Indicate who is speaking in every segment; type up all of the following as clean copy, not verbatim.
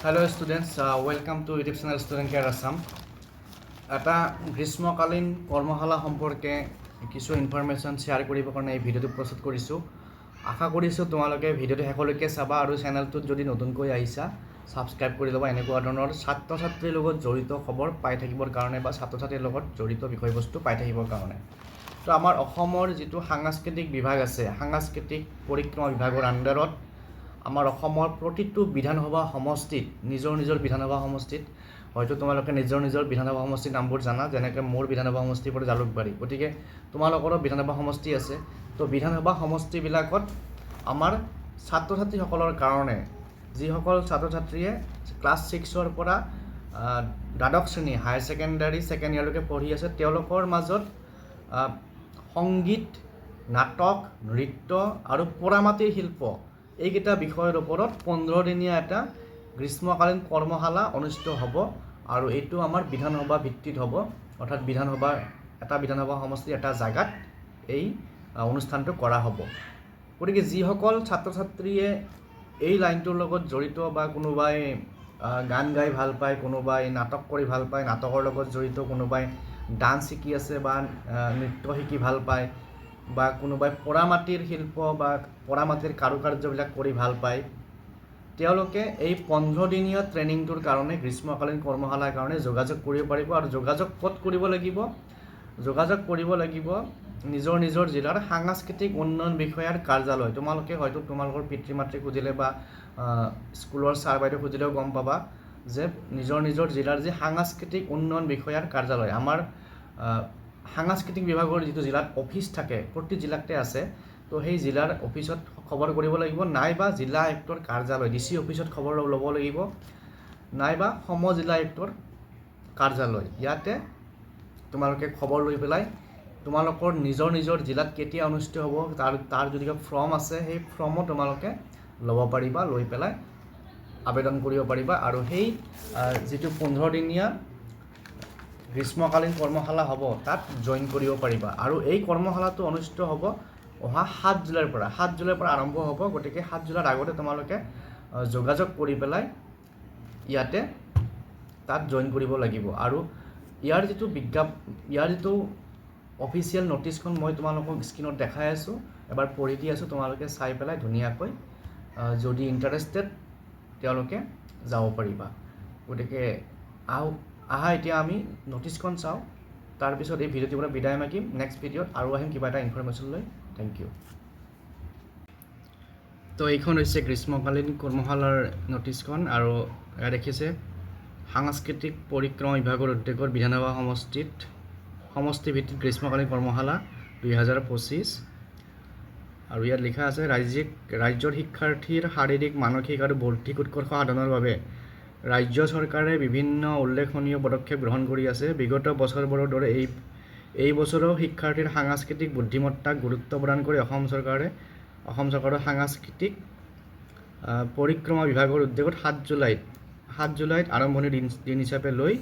Speaker 1: Hello students, welcome to YouTube channel Student Care Assam. এটা গ্ৰীষ্মকালীন কৰ্মশালা সম্পৰ্কে কিছু ইনফৰমেশ্যন শ্বেয়াৰ কৰিবৰ কাৰণে এই ভিডিঅ'টো প্ৰস্তুত কৰিছোঁ। আশা কৰিছোঁ তোমালোকে ভিডিঅ'টো শেষলৈকে চাবা আৰু চেনেলটোত যদি নতুনকৈ আহিছা, ছাবস্ক্ৰাইব কৰি ল'বা, এনেকুৱা ধৰণৰ ছাত্ৰ ছাত্ৰীৰ লগত জড়িত খবৰ পাই থাকিবৰ কাৰণে বা ছাত্ৰ ছাত্ৰীৰ লগত জড়িত বিষয়বস্তু পাই থাকিবৰ কাৰণে। তো আমাৰ অসমৰ যিটো সাংস্কৃতিক বিভাগ আছে, সাংস্কৃতিক পৰিক্ৰমা বিভাগৰ আণ্ডাৰত আমাৰ অসমৰ প্ৰতিটো বিধানসভা সমষ্টিত, নিজৰ নিজৰ বিধানসভা সমষ্টিত, হয়তো তোমালোকে নিজৰ নিজৰ বিধানসভা সমষ্টিৰ নামবোৰ জানা, যেনেকৈ মোৰ বিধানসভা সমষ্টি পৰে জালুকবাৰী। গতিকে তোমালোকৰো বিধানসভা সমষ্টি আছে। তো বিধানসভা সমষ্টিবিলাকত আমাৰ ছাত্ৰ ছাত্ৰীসকলৰ কাৰণে, যিসকল ছাত্ৰ ছাত্ৰীয়ে ক্লাছ ছিক্সৰ পৰা দ্বাদশ শ্ৰেণী, হায়াৰ ছেকেণ্ডাৰী ছেকেণ্ড ইয়েৰলৈকে পঢ়ি আছে, তেওঁলোকৰ মাজত সংগীত, নাটক, নৃত্য আৰু পোৰামাটিৰ শিল্প, এইকেইটা বিষয়ৰ ওপৰত 15 দিনীয়া এটা গ্ৰীষ্মকালীন কৰ্মশালা অনুষ্ঠিত হ'ব। আৰু এইটো আমাৰ বিধানসভা ভিত্তিত হ'ব, অৰ্থাৎ বিধানসভা এটা বিধানসভা সমষ্টিৰ এটা জাগাত এই অনুষ্ঠানটো কৰা হ'ব। গতিকে যিসকল ছাত্ৰ ছাত্ৰীয়ে এই লাইনটোৰ লগত জড়িত বা কোনোবাই গান গাই ভাল পায়, কোনোবাই নাটক কৰি ভাল পায়, নাটকৰ লগত জড়িত, কোনোবাই ডান্স শিকি আছে বা নৃত্য শিকি ভাল পায় বা কোনোবাই পোৰামাটিৰ শিল্প বা পোৰামাটিৰ কাৰুকাৰ্যবিলাক কৰি ভাল পায়, তেওঁলোকে এই 15 দিনীয়া ট্ৰেইনিংটোৰ কাৰণে, গ্ৰীষ্মকালীন কৰ্মশালাৰ কাৰণে যোগাযোগ কৰিব পাৰিব। আৰু যোগাযোগ ক'ত কৰিব লাগিব? যোগাযোগ কৰিব লাগিব নিজৰ নিজৰ জিলাৰ সাংস্কৃতিক উন্নয়ন বিষয়াৰ কাৰ্যালয়। তোমালোকে হয়তো তোমালোকৰ পিতৃ মাতৃক সুধিলে বা স্কুলৰ ছাৰ বাইদেউ সুধিলেও গম পাবা যে নিজৰ নিজৰ জিলাৰ যি সাংস্কৃতিক উন্নয়ন বিষয়াৰ কাৰ্যালয়, আমাৰ সাংস্কৃতিক বিভাগৰ যিটো জিলাত অফিচ থাকে, প্ৰতি জিলাতে আছে, তো সেই জিলাৰ অফিচত খবৰ কৰিব লাগিব, নাইবা জিলা আয়ুক্তৰ কাৰ্যালয়, ডি চি অফিচত খবৰ ল'ব লাগিব, নাইবা সম জিলা আয়ুক্তৰ কাৰ্যালয়। ইয়াতে তোমালোকে খবৰ লৈ পেলাই তোমালোকৰ নিজৰ নিজৰ জিলাত কেতিয়া অনুষ্ঠিত হ'ব, তাৰ যদি কিবা ফৰ্ম আছে, সেই ফৰ্মো তোমালোকে ল'ব পাৰিবা, লৈ পেলাই আবেদন কৰিব পাৰিবা। আৰু সেই যিটো 15 দিনীয়া গ্ৰীষ্মকালীন কৰ্মশালা হ'ব, তাত জইন কৰিব পাৰিবা। আৰু এই কৰ্মশালাটো অনুষ্ঠিত হ'ব অহা 7 জুলাইৰ পৰা, 7 জুলাইৰ পৰা আৰম্ভ হ'ব। গতিকে 7 জুলাইৰ আগতে তোমালোকে যোগাযোগ কৰি পেলাই ইয়াতে তাত জইন কৰিব লাগিব। আৰু ইয়াৰ যিটো অফিচিয়েল ন'টিছখন মই তোমালোকক স্ক্ৰীণত দেখাই আছোঁ, এবাৰ পঢ়ি দি আছোঁ, তোমালোকে চাই পেলাই ধুনীয়াকৈ যদি ইণ্টাৰেষ্টেড তেওঁলোকে যাব পাৰিবা। গতিকে আহা, এতিয়া আমি ন'টিছখন চাওঁ। তাৰপিছত এই ভিডিঅ'টোৰ পৰা বিদায় মাগিম। নেক্সট ভিডিঅ'ত আৰু আহিম কিবা এটা ইনফৰমেশ্যন লৈ। Thank you. তো এইখন হৈছে গ্ৰীষ্মকালীন কৰ্মশালাৰ ন'টিছখন। আৰু ইয়াত দেখিছে, সাংস্কৃতিক পৰিক্ৰমা বিভাগৰ উদ্যোগত বিধানসভা সমষ্টিত সমষ্টিভিত্তিক গ্ৰীষ্মকালীন কৰ্মশালা 2025। আৰু ইয়াত লিখা আছে, ৰাজ্যৰ শিক্ষাৰ্থীৰ শাৰীৰিক, মানসিক আৰু বৌদ্ধিক উৎকৰ্ষ সাধনৰ বাবে ৰাজ্য চৰকাৰে বিভিন্ন উল্লেখনীয় পদক্ষেপ গ্ৰহণ কৰি আছে। বিগত বছৰবোৰৰ দৰে এই বছৰো শিক্ষাৰ্থীৰ সাংস্কৃতিক বুদ্ধিমত্তাক গুৰুত্ব প্ৰদান কৰি অসম চৰকাৰৰ সাংস্কৃতিক পৰিক্ৰমা বিভাগৰ উদ্যোগত 7 জুলাইত আৰম্ভণিৰ দিন হিচাপে লৈ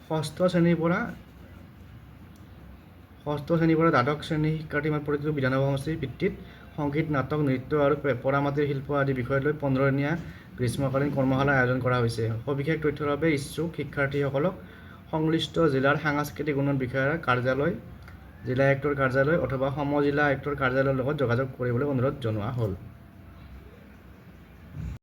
Speaker 1: ষষ্ঠ শ্ৰেণীৰ পৰা দ্বাদশ শ্ৰেণীৰ শিক্ষাৰ্থীৰ প্ৰতিটো বিধানসভা সমষ্টিৰ ভিত্তিত সংগীত, নাটক, নৃত্য আৰু পোৰামাটিৰ শিল্প আদি বিষয় লৈ 15 দিনীয়া গ্ৰীষ্মকালীন কৰ্মশালাৰ আয়োজন কৰা হৈছে। সবিশেষ তথ্যৰ বাবে ইচ্ছুক শিক্ষাৰ্থীসকলক সংশ্লিষ্ট জিলাৰ সাংস্কৃতিক উন্নয়ন বিষয়াৰ কাৰ্যালয়, জিলা আয়ুক্তৰ কাৰ্যালয় অথবা সম জিলা আয়ুক্তৰ কাৰ্যালয়ৰ লগত যোগাযোগ কৰিবলৈ অনুৰোধ জনোৱা হ'ল।